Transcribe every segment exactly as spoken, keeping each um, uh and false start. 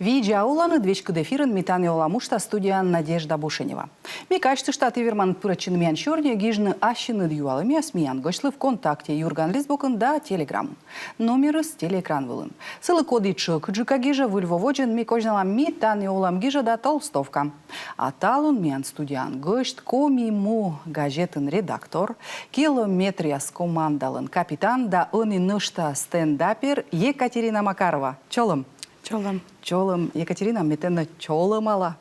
Видза оланныд! Веськыд эфирын «Ми тані олам» уджтас, студияын Надежда Бушенева. Ме казьтышта, ті верманныд пырӧдчыны миян сёрниӧ, гижны ассьыныд юалӧмъяс миян гӧсьтлы ВКонтакте «Юрган» лист бокын да Телеграмын. Номерыс телеэкран вылын. Сылы, коді тшӧкыдджыка гижӧ, Выль во водзын ми козьналам «Ми тані олам» гижӧда толстовка. А талун миян студияын гӧсьт — «Коми му» газетын редактор, «Километръяс» командалӧн капитан да ӧні нӧшта стендапер Екатерина Макарова. Чолӧм. Чолӧм. Чолӧм, Екатерина, ме тэнӧ чолӧмала.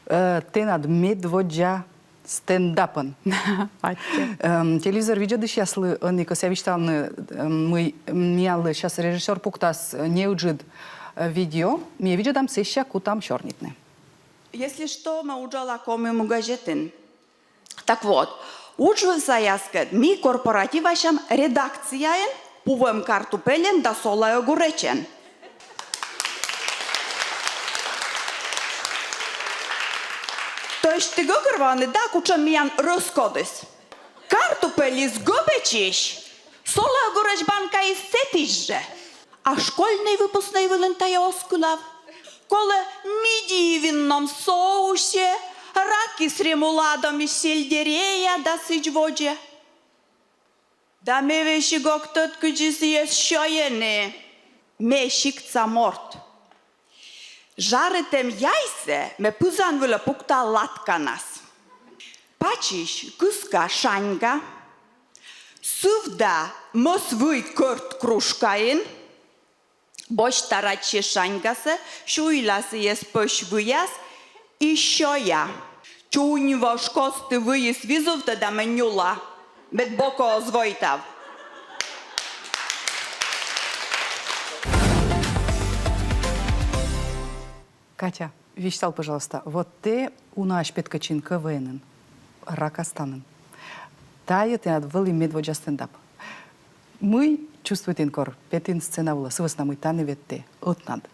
Э, тэнад медводдза стендапӧн. Аттьӧ. Эм, телевизор видзӧдысьяслы ӧні кӧсъя висьтавны, эм, мый миянлы щас режиссёр пуктас, э, неыджыд, э, видео. Ми видзӧдам, сэсся кутам сёрнитны. Если что, ме уджала «Коми му» газетын. Так вот, уджвывсаяскӧд ми корпоративасям редакцияын пувӧм картупельӧн да солаӧ гуречӧн. То есть ті гӧгӧрвоанныд да, кутшӧм миян рӧскодыс? Картупельыс гӧбӧчысь, солаӧ гуреч банкаыс сэтысь жӧ. А школьнӧй выпускнӧй вылын тайӧ оз кылав. Колӧ мидии в винном соусе, раки с ремуладом и сельдерея да сідз водзӧ. Да ме весиг ог тӧд, кыдзи сійӧс сёйны. Ме сиктса морт. Жаритӧм яйсӧ ме пызан вылӧ пукта латканас. Пачысь кыска шаньга, сывда мӧс вый кӧрт кружкаын, босьта радчи шаньгасӧ, сюйла сійӧс пӧсь выяс и сёя. Чунь вож кості выйыс визувтӧ да ме нюла, мед бокӧ оз войтав. Катя, висьтал, пожалуйста, вот тэ унаысь петкӧдчин КВН-ын, «Ракастанын». Тайӧ тэнад вӧлі медводдза стендап. Мый чувствуйтін, кор петін сцена вылӧ, сы вӧсна мый тані ведь тэ ӧтнад?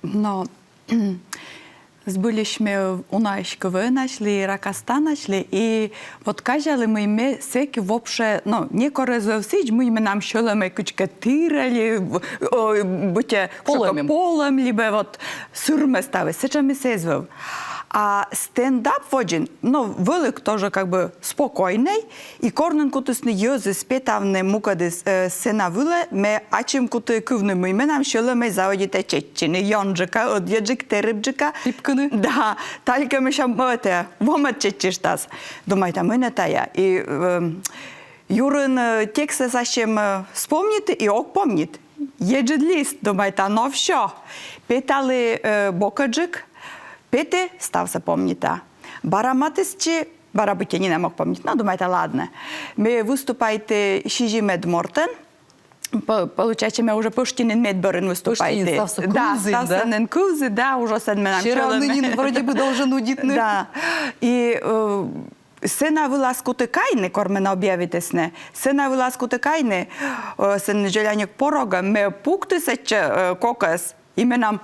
Но збыльысь ме унаысь КВН-ась лі, «Ракастанась» лі, и вот казялі, мый ме сэки вообще, но, некор эз вӧв сідз, мый менам сьӧлӧмӧй кыдзкӧ тірӧ ли, о, быттьӧ полӧм, полӧм либӧ вот сырмӧ ставыс, сэтшӧмыс эз вӧв. А стендап водзын, но, вӧлі тоже как бы спокойнӧй, и кор нин кутісны йӧзыс петавны мукӧдыс, э, сцена вылӧ, ме ачым куті кывны, мый менам сьӧлӧмӧй заводитӧ чеччыны ёнджыка, ӧдйӧджык, тэрыбджыка. Тіпкыны. Да, талька мися мӧтӧ, вомӧд чеччыштас. Думайта, мый нӧ тайӧ. И, э, юрын, э, текстсӧ сэтшӧм, э, вспомниті и ог помнит. Еджыд лист, думайта, но всё. Петалі, э, бокӧджык, петі, ставсӧ помнита. Бара матыстчи, бара быттьӧ нинӧм ог помнит, но думайта, ладно. Ме выступайті сизимӧд мортӧн. По-, получается, ме уже пӧшти нин медбӧрын выступайті. Пӧшти нин ставсӧ кывзін, да? Да, ставсӧ нин кывзі, да, уже сэн менам сьӧлӧмӧй. Нин вроде бы должен удитны. Да. И, э, сцена вылас куті кайны, кор менӧ объявитісны. Сцена вылас куті кайны, э, сэн дзоляньӧк порогӧ, ме пукті сэтчӧ, э, кокӧс, и менам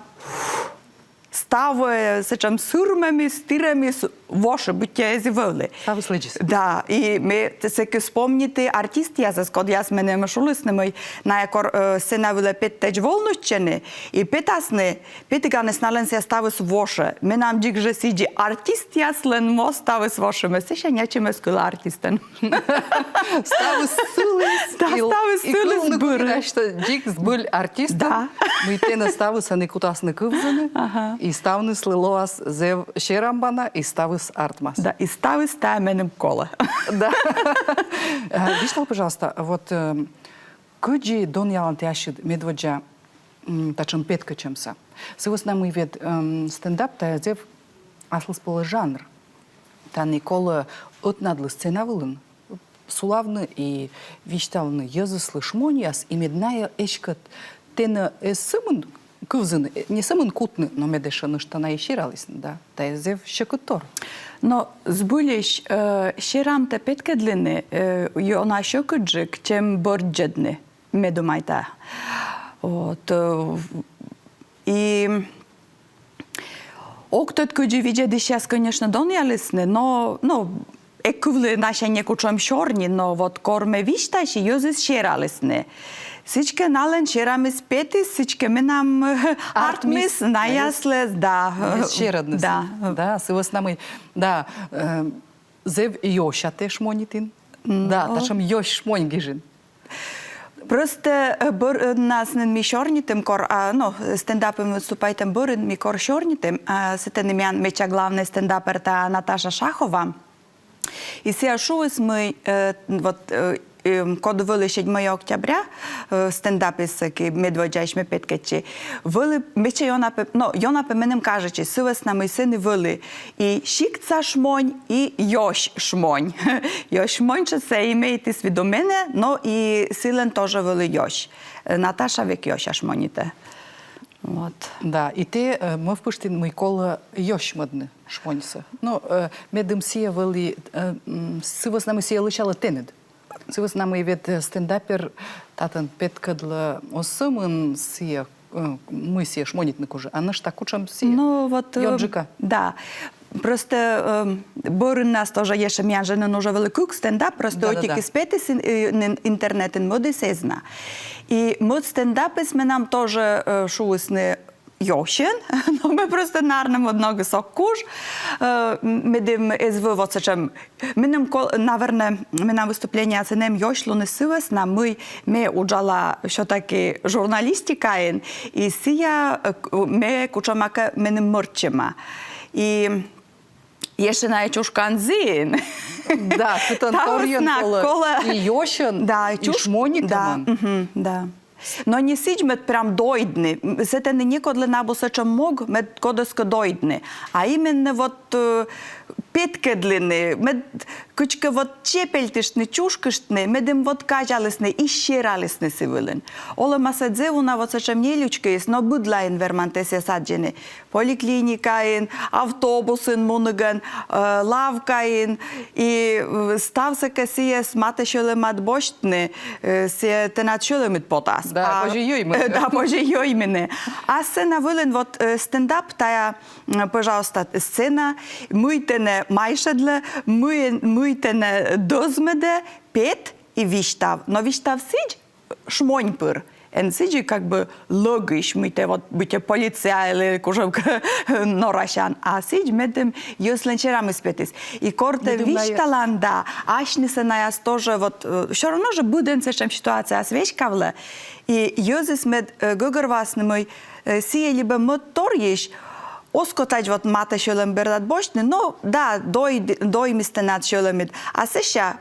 став, э, сэтшӧм сырмӧмыс, тірӧмыс воши, быттьӧ эз и вӧвлы. Ставыс лэдзис. Да, и ме т-, сэки вспомниті артистъясӧс, кодъяс меным шулісны, мый найӧ кор, э, сцена вылӧ петтӧдз волнуйтчӧны, и петасны, петіганыс налӧн сійӧ ставыс вошӧ. Менам дзик жӧ сідзи, артистъяслӧн во ставыс вошӧмӧ, сэсся ни ачым эз кыла артистӧн. Ставыс сыліс. Да, и, ставыс и сыліс, кылны быри. Кутіс, что дзик збыль артист. Да. Мый тэнӧ ставыс ӧні кутасны кывзыны. Ага. И ставныслы лоас зэв серамбана, и ставыс артмас. Да, и ставыс тайӧ меным колӧ. Да. Э, висьтал, пожалуйста, вот, э, кыдзи донъялан тэ ассьыд медводдза, м, татшӧм петкӧдчӧмсӧ? Сы вӧсна мый ведь, эм, стендап — тайӧ зэв аслыспӧлӧс жанр. Тані колӧ ӧтнадлы сцена вылын сулавны и висьтавны йӧзыслы шмоньяс, и мед найӧ эськӧ тэнӧ эз сӧмын кывзыны, э, не сӧмын кутны, но мед эшшӧ нӧшта на и сералісны, да. Тайӧ зэв сьӧкыдтор. Но збыльысь, э, серамтӧ петкӧдлыны, э, ёна сьӧкыдджык, чем бӧрддьӧдны, ме думайта. Вот, э, и ог тӧд, кыдзи видзӧдысьяс, конечно, донъялісны, но, но эг кывлы насянь некутшӧм сёрни, но вот кор ме висьтасьи, йӧзыс сералісны. Сідзкӧ налӧн серамыс петіс, сідзкӧ менам артмис, артмис наяслӧн, да. Серӧдныс. Да. Да, сы вӧсна мый, да, э, зэв ёся тэ шмонитін. Да, татшӧм ёсь шмонь гижин. Просто, э, бӧрыннас нин ми сёрнитім кор, а, ну, стендапын выступайтӧм бӧрын ми кор сёрнитім, а, сэтӧн миян медся главнӧй стендапер — тайӧ Наташа Шахова. И сія шуис, мый, э, вот, э, эм, код вӧлі седьмого октября, э, стендапыс, э, кӧ медводдзаысь ме петкӧдчи. Вӧлі медся ёна пӧ, но, ёна пӧ меным кажитчис, сы вӧсна мый сэні вӧлі и сиктса шмонь, и ёсь шмонь. Ёсь шмонь сійӧ имейтіс в виду менӧ, но и сылӧн тоже вӧлі ёсь. Э, Наташа век ёся шмонитӧ. Вот. Да, и тэ, э, мӧвпыштін, мый колӧ ёсь мӧдны шмоньсӧ. Ну, э, медым сія вӧлі, э, м, сы вӧсна мый сія лӧсялӧ тэныд. Сы вӧсна мый ведь, э, стендапер татӧн петкӧдлӧ оз сӧмын сія, э, мый сія шмонитны кужӧ, а нӧшта кутшӧм сія. Ну, вот, э, ёнджыка. Да. Просто, э, бӧрыннас тоже ещӧ миян жӧ нин уже вӧлі кык стендап, просто ӧтикыс петіс ин-, э, нин интернетын, мӧдыс эз на. И мӧд стендапыс менам тоже, э, шуисны ёсьӧн, но ме просто, наверно, мӧд ногыс ог куж, э, м-, медым эз вӧв вот сэтшӧм. Меным ко-, наверно, менам выступлениеыс эм ёсь луныс сы вӧсна, мый ме уджала всё-таки журналистикаын, и сія, э, к-, ме кутшӧмакӧ, меным мӧрччӧма. И ещӧ найӧ чушканзіын. Да, кытӧн торйӧн колӧ и ёсьӧн, да, и чуш-, шмонитӧмӧн. Да, мгм, да. Но не сідз, мед прям дойдны. М, сэтӧні некодлӧн абу сэтшӧм мог, мед кодӧскӧ дойдны. А именно вот, э, петкӧдлыны, мед кыдзкӧ вот чепельтыштны, чушкыштны, медым вот казялісны и сералісны сы вылын. Олӧмас зэв уна вот сэтшӧм нелючкаыс, но быдлаын верман тэ сійӧс аддзыны. Поликлиникаын, автобусын мунігӧн, э, лавкаын, и, э, ставсӧ кӧ сійӧс матӧ сьӧлӧмад босьтны, э, сійӧ тэнад сьӧлӧмыд потас. Да, а, позьӧ йӧймыны. Да, позьӧ йӧймыны. А сцена вылын вот, э, стендап — тайӧ, м, пожалуйста, сцена, мый тэнӧ майшӧдлӧ, мый, мый тэнӧ дӧзмӧдӧ, пет и висьтав. Но висьтав сідз, шмонь пыр. Эн сідзи как бы лӧгысь, мый тэ вот быттьӧ полиция или кутшӧмкӧ норасян, а сідз, медым йӧзлӧн серамыс петіс. И кор тэ висьталан, да, асьнысӧ наяс тоже вот, э, всё равно жӧ быдӧн сэтшӧм ситуацияяс веськавлӧ. И йӧзыс мед, э, гӧгӧрвоасны, мый, э, сійӧ либӧ мӧдторйысь оз кӧ тадз вот матӧ сьӧлӧм бердад босьтны, но да, дой-, доймис тэнад сьӧлӧмыд. А сэсся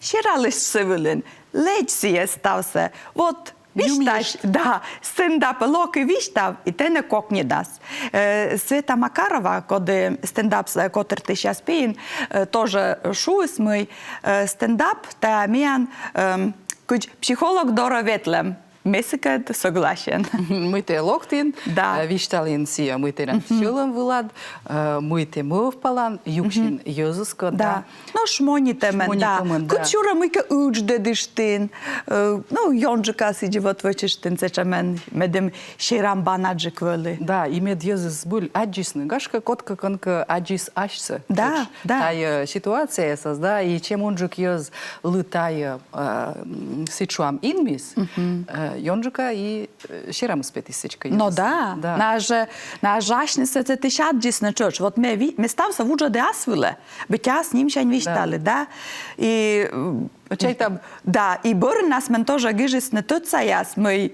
сералысь сы вылын, лэдз сійӧс ставсӧ. Вот, висьтав, да, стендапӧ лок и висьтав, и тэнӧ кокньӧдас. Э, Света Макарова, коді стендап, э, котыртысьяс пиын, э, тоже шуис, мый, э, стендап — тайӧ миян, эм, кыдз психолог дорӧ ветлӧм. Ме сыкӧд согласен. Мый тэ локтін, да, э, висьталін сійӧ, мый тэнад сьӧлӧм вылад, э, мый тэ мӧвпалан, юксин йӧзыскӧд, да. Но шмонитӧмӧн, да. Шмонитӧмӧн, да. Кыдз сюрӧ мыйкӧ ыдждӧдыштін, э, ну, ёнджыка сідзи вот вӧчыштін сэтшӧмӧн, медым серам банаджык вӧлі. Да, и мед йӧзыс збыль аддзисны. Гашкӧ, кодкӧ кӧнкӧ аддзис асьсӧ. Да, да. Тайӧ ситуацияясас, да, и чем унджык йӧзлы тайӧ, э, м, сідз шуам, инмис, э, ёнджыка и, э, серамыс петіс сэтчӧ. Но да, да. Найӧ жӧ, найӧ жӧ асьнысӧ сэтысь аддзисны тшӧтш. Вот ме ви-, ме ставсӧ вуджӧді ас вылӧ, быттьӧ ас нимсянь висьталі, да. И, м, чайтам. Да, и бӧрыннас мен тоже гижисны тӧдсаяс, мый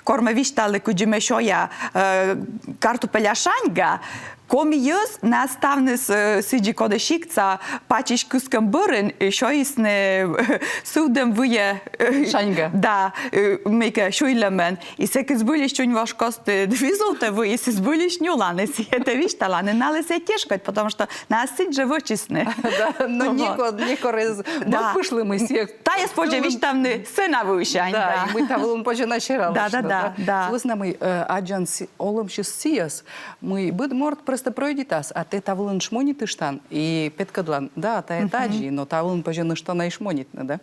кор ме висьталі, кыдзи ме сёя, э, картупеля шаньга, коми йӧз, найӧ ставныс, э, сідзи, коді сиктса, пачысь кыскӧм бӧрын, э, сёйисны, э, сувтӧм выйӧ, э, шаньга. Да, э, мыйкӧ сюйлӧмӧн. И сэки збыльысь чунь важ кості визувтӧ выйыс, и збыльысь нюлан, и сійӧ тэ висьталан, и налы сійӧ тешкодь, потому что найӧ сідз жӧ вӧчисны. Да, но некор, некор эз мӧвпыштлы, мый сійӧ. Тайӧс позьӧ висьтавны сцена вывсянь, да. И мый та вылын позьӧ на сералыштны, да, да, да. Сы вӧсна мый, э, аддзан олӧмсьыс сійӧс, мый быд морт просто прӧйдитас, а тэ та вылын шмонитыштан и петкӧдлан, да, тайӧ тадзи, но та вылын позьӧ нӧшта на и шмонитны, да.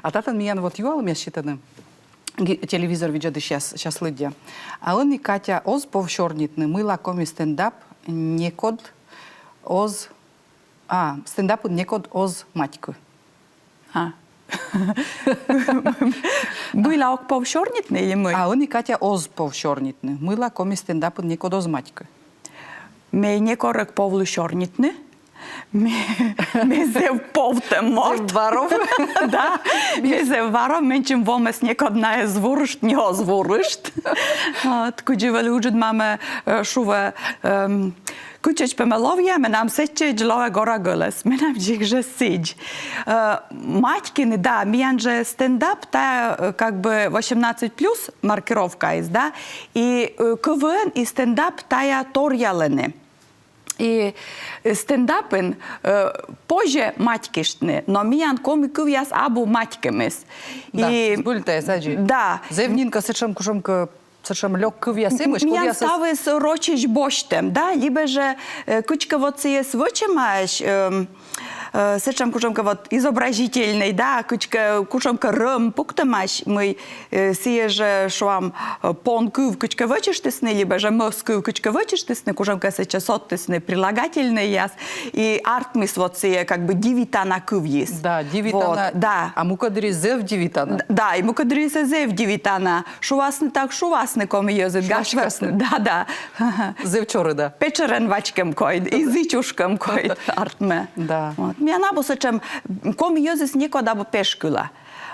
А татӧн миян вот юалӧмъяс сетӧны. Ги-, телевизор видзӧдысьяс, час лыддя. А ӧні Катя оз пов сёрнитны, мыйла коми стендап некод оз, а, стендапын некод оз матькы. А, Мыйла ог пов сёрнитны или мый? А ӧні, Катя, оз пов сёрнитны. Мыйла коми стендапын некод оз матькы? Ме некор ог повлы сёрнитны. Ме, ме зэв повтэм морт. Зэв варов. Да, ме зэв варов, менчым вомӧс некод на эз вурышт, не оз вурышт. Вот, кыдзи вӧлі ыджыд мамӧ, э, шуӧ, эм, кытчӧдз пӧ ме ловъя, менам сэтчӧдз лоӧ гора гӧлӧс. Менам дзик жӧ сідз. Э, матькыны, да, миян жӧ стендап, тая, э, как бы восемнадцать плюс маркировкаыс, да, и, э, КВН и стендап тая торъялӧны. И, э, стендапын, э, позьӧ матькыштны, но миян коми кывъяс абу матькӧмыс. Да, и збыль тайӧ сідзи. Да. Зэв нин кӧ сэтшӧм кутшӧмкӧ, сэтшӧм лёк кывъяс эмӧсь, миян кывъяс ставыс рочысь босьтӧм, да, либӧ жӧ, э, кыдзкӧ вот сійӧс вӧчӧмаӧсь, эм, э, сэтшӧм кутшӧмкӧ вот изобразительнӧй, да, кыдзкӧ кутшӧмкӧ рӧм пуктӧмаӧсь, мый, э, сійӧ жӧ, шуам, э, пон кыв кыдзкӧ вӧчыштісны, либӧ жӧ мӧс кыв кыдзкӧ вӧчыштісны, кутшӧмкӧ сэтчӧ содтісны прилагательнӧйяс, и артмис вот сійӧ как бы дивитана кывйыс. Да, дивитана. Вот, да. А мукӧддырйи зэв дивитана. Д-, да, и мукӧддырйи зэв дивитана. Шуасны так, шуасны коми йӧзыд. Шуаськасны. Да, да. Зэв чорыда. Петшӧрӧн вачкӧм кодь, и зіч ушкӧм кодь артмӧ. Да. Вот. Миян абу сэтшӧм, коми йӧзыс некод абу пешкыла.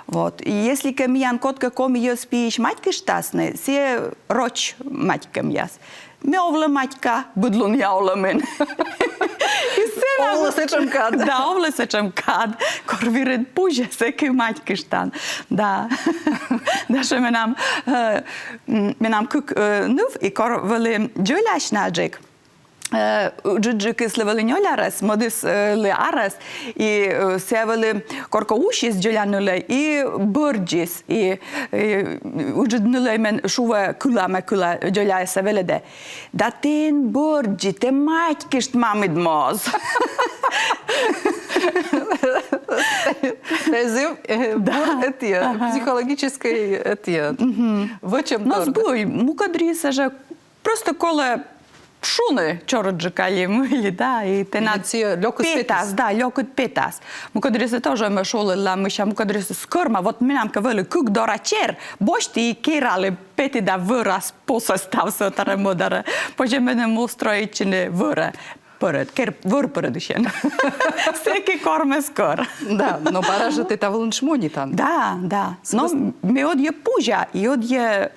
Вот. И если кӧ миян кодкӧ коми йӧз пиысь матькыштасны, сійӧ роч матькӧмъяс. Ме овлӧ матька, быд лунъя олӧмын. И сцена... Овлӧ сэтшӧм кад. Да, овлӧ сэтшӧм кад. Кор вирыд пузьӧ, сэки матькыштан. Да. Даже менам, э, м, менам кык, э, ныв, и кор вӧлі дзолясьнаджык, э, ыджыдджыкыслы вӧлі нёль арӧс, мӧдыс, э, лы арӧс, и, э, сійӧ вӧлі коркӧ усис дзоля нылӧй и бӧрддзис, и, и ыджыд нылӧй мен шуӧ, кыла, ме кыла, дзолясӧ велӧдӧ: «Да тэ эн бӧрддзы, тэ матькышт, мамыд моз». Зэв, э, да, бур ӧтия, психологическӧй ӧтия. Вӧчӧм. Но тор, да? Збыль, мукӧддырйиыс жӧ просто колӧ шуны чорыдджык али мый ли, да, и тэнад сійӧ лёкыд петас, петас. Да, лёкыд петас. Мукӧддырйиыс тоже ме шулі ла, мися, мукӧддырйиыс скӧрма. Вот менам кӧ вӧлі кык дора чер, босьті и кералі, петі да вӧрас пусӧ ставсӧ ӧтарӧ-мӧдарӧ. Позьӧ меным устроитчыны вӧрӧ пӧрӧд, кер-, вӧр пӧрӧдысьӧн. Сэки кор ме скӧр. Да, но бара жӧ тэ та вылын шмонитан. Да, да. Но ме ӧдйӧ пузя, и ӧдйӧ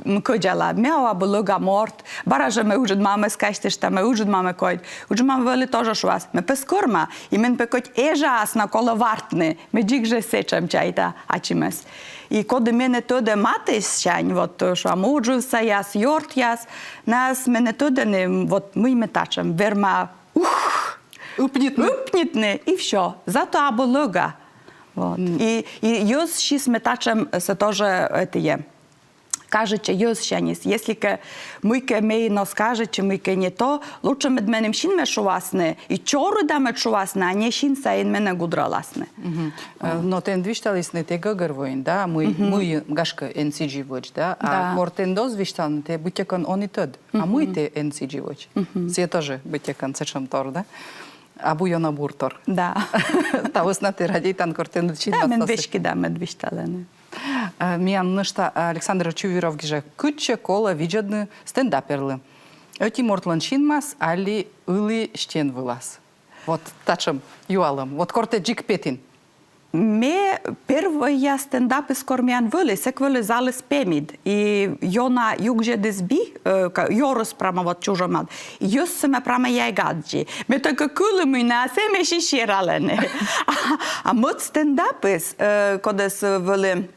м, кӧдзала, ме абу лӧга морт, бара жӧ ме ыджыд мамӧс казьтышта, ме ыджыд мамӧ кодь. Ыджыд мамӧ вӧлі тоже шуас, ме пӧ скӧрма, и мен пӧ кӧть эжаӧс на колӧ вартны, ме дзик жӧ сэтшӧм чайта ачымӧс. И коді менӧ тӧдӧ матыссянь, вот, э, шуам, уджывсаяс, ёртъяс, найӧ менӧ тӧдӧны, м, вот, мый ме татшӧм, верма, ух, ыпнитны. Ыпнитны, и всё. Зато абу лӧга. Вот. И, и йӧзсьыс ме татшӧм, э, сійӧ тоже, это, е. Кажитчӧ йӧзсяньыс. Если кӧ мыйкӧ ме эн оз кажитчы, мыйкӧ не то, лучше мед меным синмӧ шуасны, и чорыда мед шуасны, а не син сайын менӧ гудраласны. Мгм. Э, но тэныд висьталісны, тэ гӧгӧрвоин, да, мый, мый, гашкӧ, эн сідзи вӧч, да? А кор тэныд оз висьталны, тэ быттьӧкӧ он и тӧд, а мый тэ эн сідзи вӧч. Сійӧ тоже быттьӧкӧ сэтшӧм тор, да? Абу ёна бур тор. Да. Та вӧсна тэ радейтан, кор тэныд синмад. Да, мен веськыда мед висьталӧны. Э, миян нӧшта Александр Чувьюров гижӧ: кытчӧ колӧ видзӧдны стендаперлы? Ӧти мортлӧн синмас али ылі стен вылас? Вот татшӧм юалӧм. Вот кор тэ дзик петін. Ме первойя стендапыс кор миян вӧлі, сэк вӧлі залыс пемыд. И ёна югзьӧдіс би, э, ка-, ёрыс прямо вот чужӧмад. Йӧзсӧ ме прямо яйгаддзи. Ме только кылі, мый найӧ эмӧсь и сералӧны. А, а мӧд стендапыс, э, кодӧс вӧлі,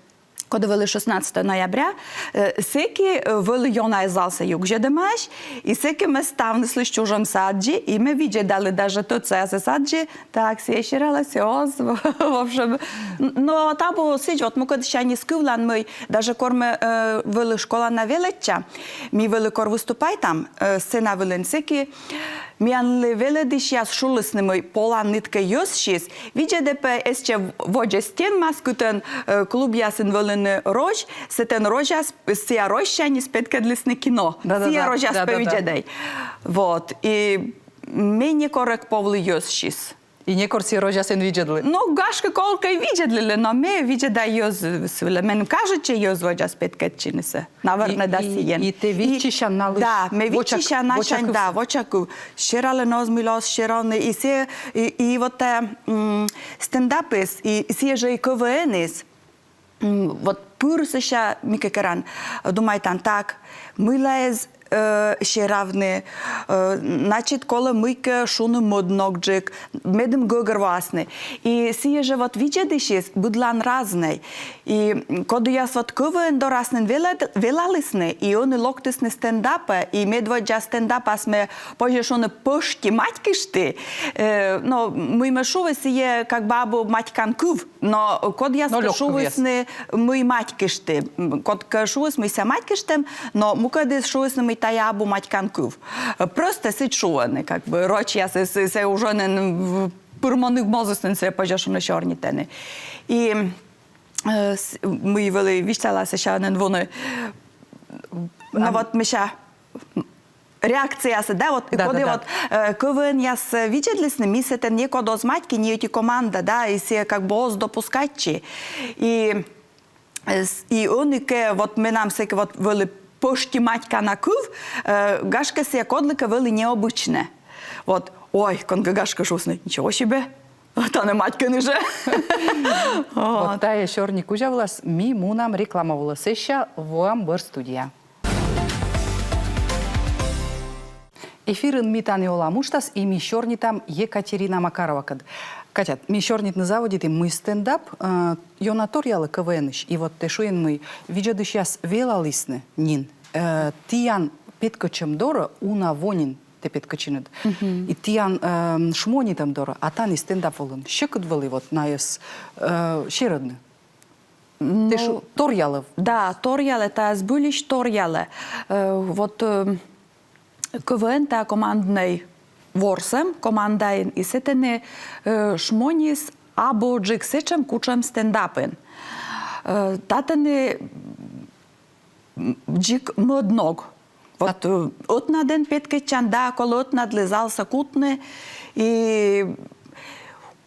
коді вӧлі шестнадцатого ноября, э, сэки, э, вӧлі ёна залсӧ югзьӧдӧмаӧсь, и сэки ме ставныслысь чужӧм садзи, и ме видзӧдалі даже тӧдсаясӧс аддзи, так, сійӧ сералӧ, сійӧ оз, в общем. Н-, но та абу сідз, вот мукӧдыссяньыс кывлан, мый даже кор ме, э, вӧлі школа на велӧдча, ми вӧлі кор выступайтам, э, сцена вылын, сэки миянлы велӧдысьяс шулісны, мый поланныд кӧ йӧзсьыс, видзӧдӧ пӧ эсчӧ водзӧ стенмас, кытӧн, э, клубъясын вӧліны розь, сэтӧн розяс, сійӧ розьсяньыс петкӧдлісны кино. Да, да, да. Сійӧ розяс пӧ видзӧдӧй. Вот. И ме некор ог повлы йӧзсьыс. И некор сійӧ розяс эн видзӧдлы. Но, гашкӧ, колӧкӧ видзӧдлі, но ме видзӧда йӧз вылӧ. Мен кажитчӧ йӧз водзас петкӧдчыны сійӧс. Наверно, да, сійӧн. И тэ виччысян налысь. Да, ме виччысян налысь, да, воча кыв. Сералӧны оз, мыйла оз серавны. И сійӧ, и, и вот, э, м, стендапыс, и сійӧ жӧ и КВН-ыс. М, вот пыр сэсся, ме кӧ керан, думайтан, так, мыйла эз, э, серавны, э, значит, колӧ мыйкӧ шуны мӧд ногджык, медым гӧгӧрвоасны. И сійӧ жӧ вот видзӧдысьыс быдлаын разнӧй. И, м, кодъяс вот КВН дорас нин велад-, велалісны, и ӧні локтісны стендапӧ, и медводдза стендапас ме, позьӧ шуны, пӧшти матькышті, э, но мый ме шуи, сійӧ как бы абу матькан кыв. Но кодъяс кӧ шуисны, мый матькышті. М, кодкӧ шуис, мый сійӧ матькыштӧм, но мукӧдыс шуисны, мый тайӧ абу матькан кыв. Э, просто сідз шуӧны, как бы, рочьяс, сійӧ, сійӧ уже нин в-, пыр мӧдыд мозыс нин сійӧ, позьӧ шуны, сёрнитӧны. И, э, с-, мый вӧлі висьталас, сэсся нин вунӧ. Но вот мися, реакциясӧ, да, вот, да, коді да, да. Вот, э, КВН-ас, э, видзӧдлісны, ми сэтӧн некод оз матькы, ни ӧти команда, да, и сійӧ как бы оз допускайтчы. И, э, с-, и ӧні кӧ, вот менам сэк вот вӧлі пӧшти матькана кыв, э, гашкӧ, сійӧ кодлыкӧ вӧлі необычнӧ. Вот, ой, кӧнкӧ гашкӧ шуисны, ничего себе, тані матькӧны жӧ. Вот. Вот тайӧ сёрни кузя вылас ми мунам реклама вылӧ, сэсся воам бӧр студияӧ. Эфирын «Ми тані олам» уджтас, и ми сёрнитам Екатерина Макаровакӧд. Катя, ми сёрнитны заводитім, мый стендап, э, ёна торъялӧ КВН-ысь, и вот тэ шуин, мый видзӧдысьяс велалісны нин. Э, тіян петкӧдчӧм дорӧ уна во нин тэ петкӧдчинныд. И тіян, эм, шмонитӧм дорӧ, а тані стендап вылын сьӧкыд вӧлі вот найӧс, э, серӧдны. Тэ шу-, торъялӧ. Да, торъялӧ, тайӧ збыльысь торъялӧ. Э, вот, э, КВН — тайӧ команднӧй ворсӧм, командаын, и сэтӧні, э, шмонис абуджык сэтшӧм, кутшӧм стендапын. Э, татӧні, м, дзик мӧд ног. Вот, э, ӧтнадӧн петкӧдчан, да, колӧ ӧтнадлы залсӧ кутны, и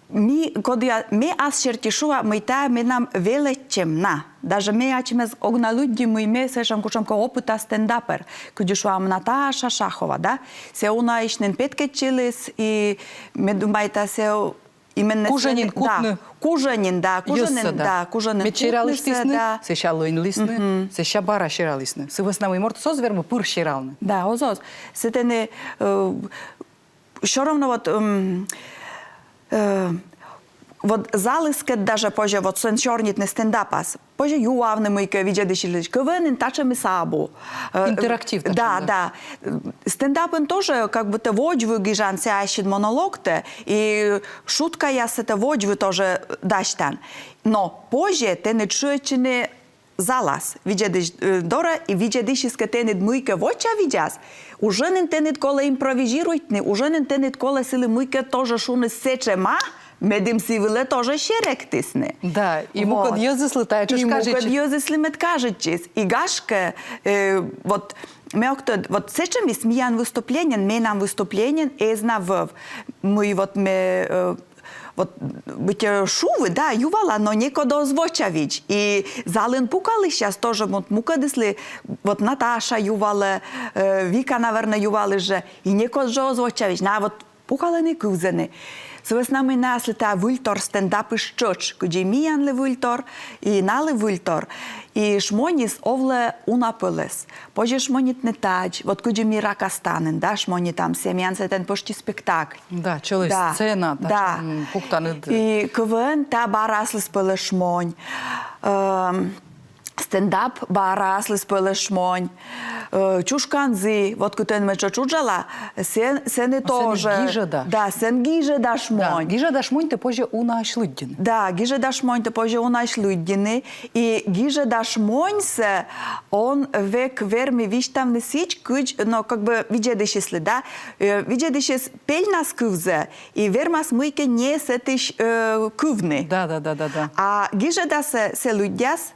ми, кодъя-, ме ас серти шуа, мый тайӧ менам велӧдчӧм на. Даже ме ачымӧс ог на лыддьы, мый ме сэтшӧм кутшӧмкӧ опыта стендапер. Кыдзи, шуам, Наташа Шахова, да? Сійӧ унаысь нин петкӧдчыліс, и ме думайта, сійӧ именно кужӧ нин кутны. Да, кужӧ нин, да, кужӧ нин, да, кужӧ нин кутны сійӧс, да. Сэсся лӧньлісны, сэсся бара сералісны. Сы вӧсна мый мортыс оз вермы пыр серавны. Да, оз, оз. Сэтӧні, э, всё равно вот, м, э, вот залыскӧд даже позьӧ вот сэн сёрнитны стендапас. Позьӧ юавны мыйкӧ видзӧдысьлысь. КВН-ын татшӧмыс абу. Э, интерактив татшӧм, да, да. Стендапын тоже как будто водзвыв гижан, сійӧ ассьыд монологтӧ, и шуткаяс сэтӧ водзвыв тоже дасьтан. Но позьӧ тэныд шыӧдчыны залас, видзӧдысь, э, дорӧ, и видзӧдысьыс кӧ тэныд мыйкӧ вочавидзас, уже нин тэныд колӧ импровизируйтны, уже нин тэныд колӧ сылы мыйкӧ тоже шуны сэтшӧма, медым сы вылӧ тоже серӧктісны. Да, и мукӧд йӧзыслы тайӧ тшӧтш кажитчис. И мукӧд йӧзыслы мед кажитчис. И гашкӧ, э, вот, ме ог тӧд, вот сэтшӧмыс миян выступлениеын, менам выступлениеын эз на вӧв. Мый вот ме, э, вот быттьӧ шуи, да, ювала, но некод оз вочавидз. И залын пукалысьяс тоже, вот, мукӧдыслы, вот Наташа ювалӧ, э, Вика, наверно, юваліс жӧ, и некод жӧ оз вочавидз. На вот пукалӧны, кывзӧны. Сы вӧсна мый налы тайӧ выльтор стендапыс тшӧтш, кыдзи миянлы выльтор, и налы выльтор. И шмоньыс овлӧ уна пӧлӧс. Позьӧ шмонитны тадз, вот кыдзи ми «Ракастанын», да, шмонитам, сійӧ миян сэтӧн пӧшти спектакль. Да, чолӧм сцена, да, пуктан. И КВН — тайӧ бара аслыспӧлӧс шмонь. Эм, стендап бара аслыспӧлӧс шмонь. Э, «Чушканзі», вот кытӧн ме тшӧтш уджала, сэн, сэні тоже. Сэн гижӧда. Да, сэн гижӧда шмонь. Да, гижӧда шмоньтӧ позьӧ унаысь лыддьыны. Да, гижӧда шмоньтӧ позьӧ унаысь лыддьыны. И гижӧда шмоньсӧ он век вермы висьтавны сідз, кыдз, но, как бы, видзӧдысьыслы, да, э, видзӧдысьыс пельнас кывзӧ, и вермас мыйкӧ не сэтысь, э, кывны. Да, да, да, да, да. А гижӧдасӧ сійӧ лыддяс,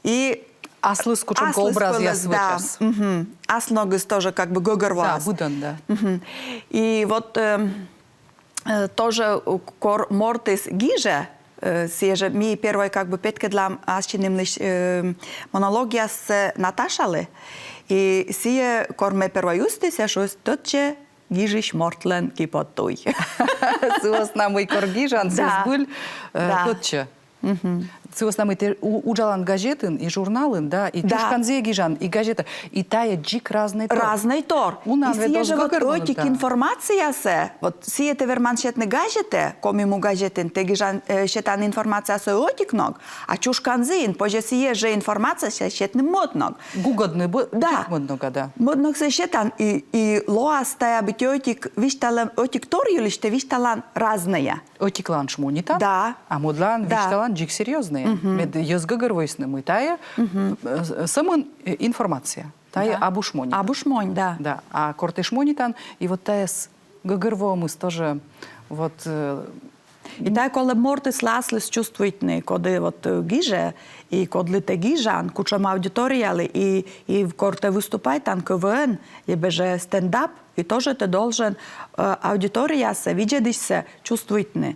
и аслыс кутшӧмкӧ образъяс вӧчас. Мгм. Аслыс ногыс тоже как бы гӧгӧрвоас. Да, быдӧн, да. Мгм. И вот, эм, э, тоже, э, кор мортыс гижӧ, э, сійӧ жӧ ми первой как бы петкӧдлам асьнымлысь, э, монологъяссӧ Наташалы. И сійӧ, кор ме первой ыстіс, сійӧ шуис: «Тӧдчӧ, гижысь мортлӧн киподтуй». Сы вӧсна мый кор гижан, сы збыль, э, тӧдчӧ. Сы вӧсна мый тэ у-, уджалан газетын и журналын, да, и «Чушканзіӧ» гижан, и газета, и тайӧ дзик разнӧй тор. Разнӧй тор. Унаӧн ведь оз гӧгӧрвоны, да. Ӧтик информациясӧ, вот сійӧ тэ верман сетны газетӧ, «Коми му» газетын, тэ гижан, э, сетан информациясӧ ӧтик ног, а «Чушканзіын» позьӧ сійӧ жӧ информациясӧ сетны мӧд ног. Гугӧдны бу-, да, дзик мӧд ног, да. Мӧд ногсӧ сетан, и, и лоас тайӧ быттьӧ ӧтик висьталӧм, ӧтик тор йылысь тэ висьталан разнӧя. Ӧтиклаын шмонитан, да, а мӧдлаын, да, висьталан дзик серьёзнӧя. Мгм. Мед йӧз гӧгӧрвоисны, мый тайӧ, мгм, э, с-, сӧмын, э, информация. Тайӧ, да, абу шмонь. Абу шмонь, да. Да. А кор тэ шмонитан, и вот тайӧс гӧгӧрвоӧмыс тоже, вот, э, и тайӧ колӧ мортыслы аслыс чувствуйтны, коді вот, э, гижӧ, и кодлы тэ гижан, кутшӧм аудиториялы, и, и кор тэ выступайтан, КВН, либӧ жӧ стендап, и тоже тэ должен, э, аудиториясӧ, видзӧдысьсӧ чувствуйтны.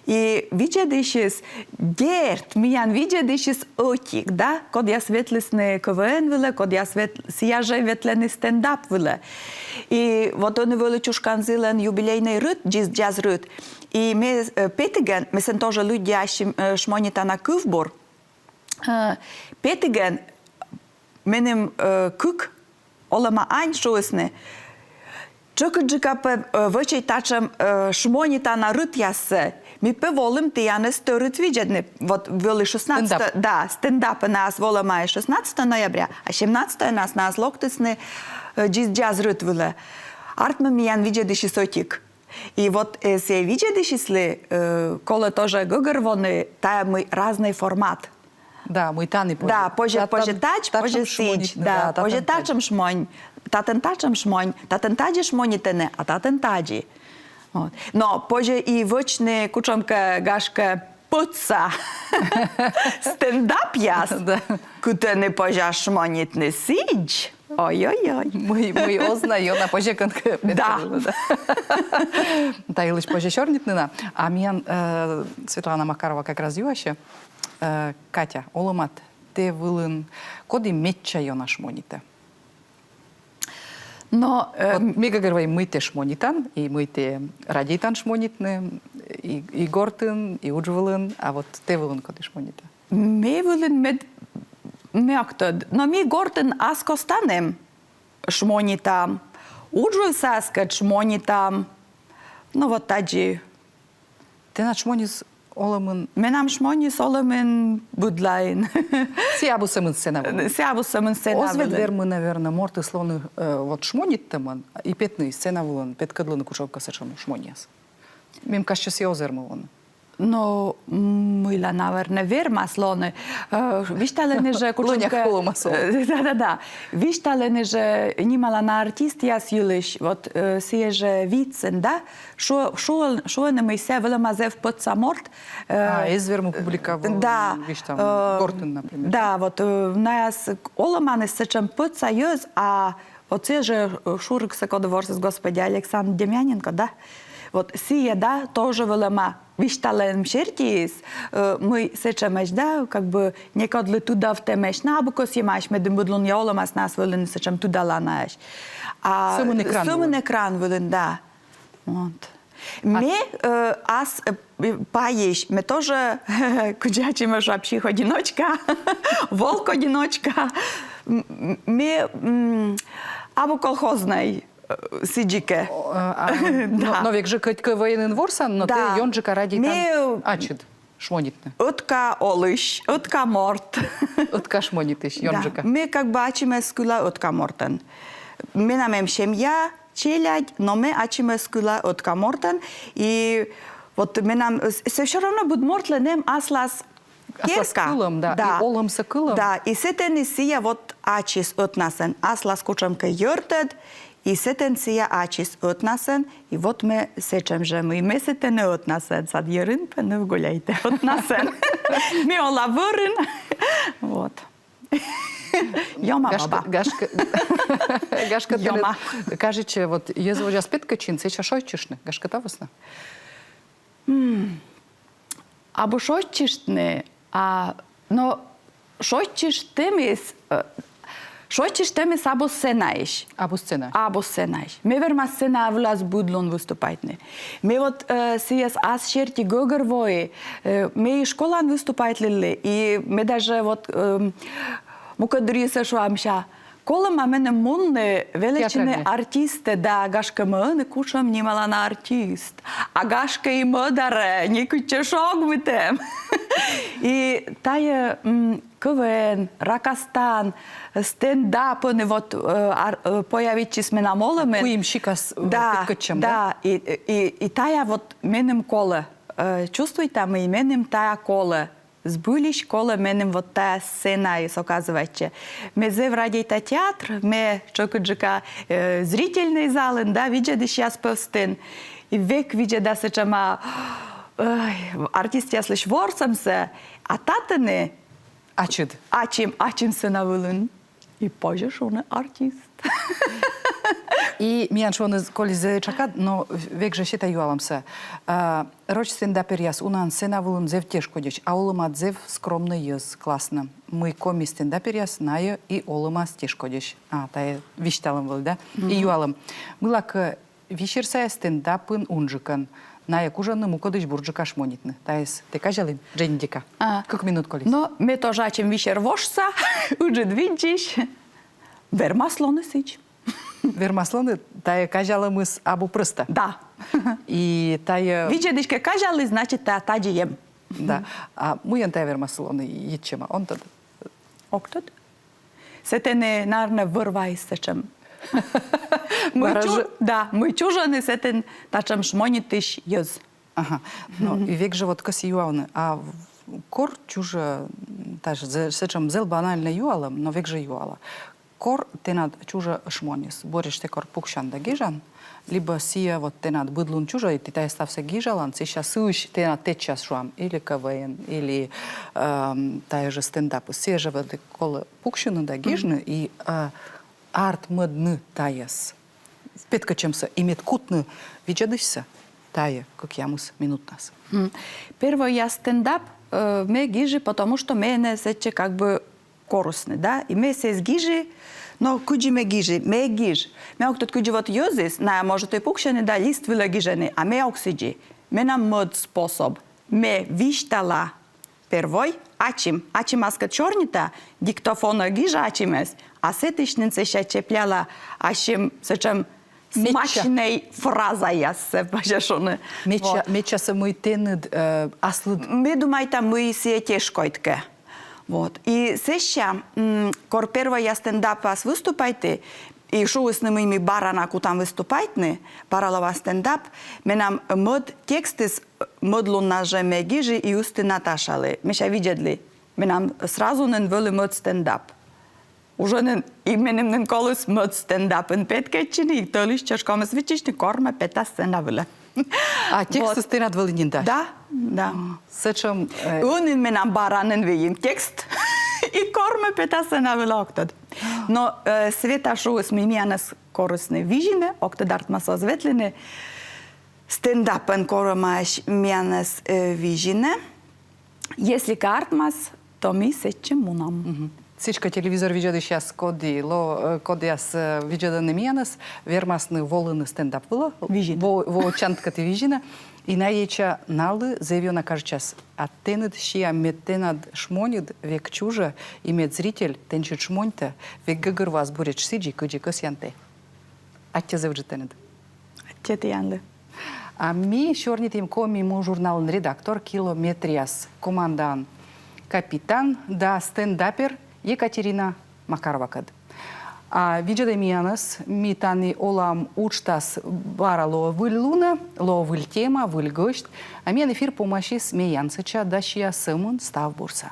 И видзӧдысьыс, дерт, миян видзӧдысьыс ӧтик, да, кодъяс ветлісны КВН вылӧ, кодъяс вет-, сійӧ жӧ ветлӧны стендап вылӧ. И вот ӧні вӧлі «Чушканзілӧн» юбилейнӧй рыт, дзис дзаз рыт. И ме, э, петігӧн, ме сэн тоже лыдди ассьым, э, шмонитана кывбур. Э, петігӧн меным, э, кык олӧма ань шуисны: «Тшӧкыдджыка пӧ, э, вӧчӧй татшӧм, э, шмонитана рытъяссӧ. Ми пӧ волім тіянӧс тӧрыт видзӧдны». Вот вӧлі шестнадцатое, стендап, да, стендап наас волӧмаӧсь шестнадцатое ноября, а семнадцатое наас, наас локтісны, э, дзис дзаз рыт вылӧ. Артмӧ, миян видзӧдысьыс ӧтик. И вот, э, сійӧ видзӧдысьыслы, э, колӧ тоже гӧгӧрвоны, тайӧ мый разнӧй формат. Да, мый тані позьӧ. Да, позьӧ, та-, позьӧ та-, тадз, татшӧм позьӧ сідз, шмонитны, да, да, позьӧ татшӧм шмонь, татӧн татшӧм шмонь, татӧн тадзи шмонитӧны, а татӧн тадзи. Вот. Но позьӧ и вӧчны кутшӧмкӧ, гашкӧ, пӧдса стендапъяс, да, кытӧні позьӧ шмонитны сідз. Ой-ой-ой. Мый, мый оз на ёна позьӧ кӧнкӧ петкӧдлыны, да. Та йылысь позьӧ сёрнитны на. А миян, э, Светлана Макарова как раз юасьӧ, э, Катя, олӧмад тэ вылын коді медся ёна шмонитӧ? Но, э, вот ми гӧгӧрвоим, мый тэ шмонитан, и мый тэ радейтан шмонитны, и, и гортын, и удж вылын, а вот тэ вылын коді шмонитӧ? Ме вылын мед-, ме ог тӧд. Но ми гортын ас костаным шмонитам. Удж вывса аскӧд шмонитам. Ну вот тадзи. Тэнад шмоньыс олӧмын? Менам шмоньыс олӧмын быдлаын. Сійӧ абу сӧмын сцена вылын. Сійӧ абу сӧмын сцена вылын. Оз ведь вермы, наверно, мортыс лоны, э, вот шмониттӧмӧн и петны сцена вылын, петкӧдлыны кутшӧмкӧ сэтшӧм шмоньяс. Мем кажитчӧ, сійӧ оз вермы лоны. Но, м, мыйла, наверно, вермас лоны. Э, висьталӧны жӧ кутшӧмкӧ... Лӧнях олӧмас. Э, да-да-да. Висьталӧны жӧ нималана артистъяс йылысь, вот, э, сійӧ жӧ вицын, да? Шу-, шу-, шуӧны, мый сійӧ вӧлӧма зэв пӧдса морт. Э, а, эз вермы публика вылын, да, висьтавны, э, гортын, например. Да, вот, э, наяс олӧманыс сэтшӧм пӧдса йӧз, а вот сійӧ жӧ, э, шурыксӧ коді ворсіс, господи, Александр Демьяненко, да? Вот сійӧ, да, тоже вӧлӧма висьталӧм сертиыс, э, мый сэтшӧмӧсь, да, как бы некодлы тыдавтӧмӧсь, на, абу кӧсйӧмаӧсь, медым быд лунъя олӧмас наяс вӧліны сэтшӧм тыдаланаӧсь. А сӧмын экран вылын. Сӧмын экран вылын, да. Вот. А ме, э, ас, э, пайысь, ме тоже, кыдзи ачымӧс шуа, псих-одиночка, волк-одиночка. М, м, ме, м, абу колхознӧй, э, сідзикӧ. О, э, а, но, да, но век жӧ кӧть КВН-ын ворсан, но тэ ёнджыка радейтан ачыд шмонитны. Ме ӧтка олысь, ӧтка морт. Ӧтка шмонитысь, да, ёнджыка. Ме как бы ачымӧс кыла ӧтка мортӧн. Менам эм семья, челядь, но ме ачымӧс кыла ӧтка мортӧн. И вот менам, э, с-, сійӧ всё равно быд мортлӧн эм аслас керка. Аслас кылӧм, да, да, и олӧмсӧ кылӧм. Да, и сэтӧні сійӧ вот ачыс ӧтнасӧн аслас кутшӧмкӧ йӧртӧд, и сэтӧн сійӧ ачыс ӧтнасӧн, и вот ме сэтшӧм жӧ, мый ме сэтӧні ӧтнасӧн, сад йӧрын пӧ ныв гуляйтӧ ӧтнасӧн. Ме ола вӧрын. Вот. Ёма, гашкӧ, баба. Гашкӧ, гашкӧ, тэнӧ кажитчӧ, вот йӧз водзас петкӧдчин, сэтчӧ шойччыштны, гашкӧ, та вӧсна. Абу шойччыштны, а, но шойччыштэмыс, э, шойччыштэмыс абу сценаысь. Абу сцена. Абу сценаысь. Ме верма сцена вылас быд лун выступайтны. Ме вот, э, сійӧс ас серти гӧгӧрвои, э, ме и школаын выступайтлылі, и ме даже вот, эм, мукӧд дырйиыс шуа, мися, колӧма меным мунны велӧдчыны артистӧ, да, гашкӧ, ме ӧні кутшӧм нималана артист. А гашкӧ и мӧдарӧ, некытчӧ шогмытӧм. И тайӧ, м, КВН, ракастан, стендап ӧні вот, э, ар-, э, появитчис менам олӧмын. Куим сикас, э, да, петкӧдчӧм, да? Да, и, и, и тайӧ вот меным колӧ, э, чувствуйта, мый меным тайӧ колӧ. Збыльысь колӧ меным вот тайӧ сценаыс, оказывается. Ме зэв радейта театр, ме тшӧкыдджыка, э, зрительнӧй залын, да, видзӧдысьяс пӧвстын. И век видзӧда сэтшӧма, ой, артистъяслысь ворсӧмсӧ, а татӧні ачыд. Ачым, ачым сцена вылын. И позьӧ шуны артист. И миян шуӧны колис зэв тшакад, но век жӧ сета юалӧмсӧ. А, роч стендаперъяс унаӧн сцена вылын зэв тешкодьӧсь, а олӧмад зэв скромнӧй йӧз, классно. Мый коми стендаперъяс найӧ и олӧмас тешкодьӧсь. А, тайӧ висьталӧм вӧлі, да? И юалӧм. Мыйлакӧ Висер сайӧ стендапын унджыкӧн. Найӧ кужӧны мукӧдысь бурджыка шмонитны. Тайӧс тэ казялін, дженьыдика. А. Кык минут колис. Но ме тоже ачым Висер вожса, ыджыд видзысь. Вермас лоны сідз. Вермас лоны, тайӧ казялӧмыс абу прӧста. Да. И тайӧ... Видзӧдысь кӧ казялі, значит, та-, тадзи эм. Да. А мыйӧн тайӧ вермас лоны йитчӧма, он тӧд? Ог тӧд. Сэтӧні, наверно, вӧр-ваыс сэтшӧм. Мый чу-, да, мый чужӧны сэтӧн татшӧм шмонитысь йӧз. Ага. Но и век жӧ вот кӧсйи юавны, а в-, кор чужӧ, м, тадз зэ-, сэтшӧм зэв банальнӧй юалӧм, но век жӧ юала. Кор тэнад чужӧ шмонис, бӧрысь тэ кор пуксян да гижан, либӧ сійӧ вот тэнад быд лун чужӧ, и тэ тайӧ ставсӧ гижалан, сэсся сыысь тэнад тэтчас, шуам, или КВН, или, эм, тайӧ жӧ стендапыс, сійӧ жӧ вот колӧ пуксьыны да гижны, и, э, артмӧдны тайӧс. Петкӧдчӧмсӧ, и мед кутны видзӧдысьсӧ тайӧ кӧкъямыс минутнас. М. Первойя стендап, э, ме гижи, потому что менӧ сэтчӧ как бы корисны, да, и ме сійӧс гижи, но кыдзи ме гижи, ме гиж. Ме ог тӧд, кыдзи вот йӧзыс, найӧ, может, и пуксьӧны да лист вылӧ гижӧны, а ме ог сідзи. Менам мӧд способ. Ме висьтала первой, ачым, ачым аскӧд сёрнита, диктофонӧ гижа ачымӧс, а сэтысь нин сэсся чепляла ассьым сэтшӧм смачнӧй фразаяссӧ, позьӧ шуны. Медся-, вот. Медсясӧ, мый тэныд, э, аслыд. Ме думайта, мый сійӧ тешкодь кӧ. Вот. И сэсся, м, кор первойя стендапас выступайті, и шуисны, мый ми бара на кутам выступайтны, бара лоӧма стендап, менам мӧд текстыс, э, мӧд луннас жӧ ме гижи и ысті Наташалы. Мися, видзӧдлы, менам сразу нин вӧлі мӧд стендап. Уже нин, и меным нин коліс мӧд стендапын петкӧдчыны, и тӧлысь чӧжкӧмыс виччысьны, кор ме пета сцена вылӧ. А текстыс тэнад вӧлі нин да? Да, да. А, сэтшӧм, э, ӧні менам бара нин выйым текст. И кор ме пета сцена вылӧ, ог тӧд. Но, э, Света шуис, мый миянӧс корисны Визинӧ, ог тӧд, артмас оз ветлыны. Стендапӧн корӧмаӧсь миянӧс, э, Визинӧ. Если кӧ артмас, то ми сэтчӧ мунам. Мгм. Сідзкӧ, телевизор видзӧдысьяс, коді ло-, э, кодъяс, э, видзӧдӧны миянӧс, вермасны волыны стендап вылӧ. Визинӧ. Во-, воӧ чанткӧ ті Визинӧ. И найӧ ичӧт налы зэв ёна кажитчас. А тэныд сиа, мед тэнад шмоныд век чужӧ, и мед зритель тэнсьыд шмоньтӧ век гӧгӧрвоас буретш сідзи, кыдзи кӧсъян тэ. Аттьӧ зэв ыджыд тэныд. Аттьӧ тіянлы. А ми сёрнитім «Коми му» журналын редактор, «Километръяс» командаын капитан да стендапер Екатерина Макаровакӧд. А видзӧдӧй миянӧс, ми тані олам уджтас бара лоӧ выль лунӧ, лоӧ выль тема, выль гӧсть. А миян эфир помасис ме янсӧдча да сиа сӧмын став бурсӧ.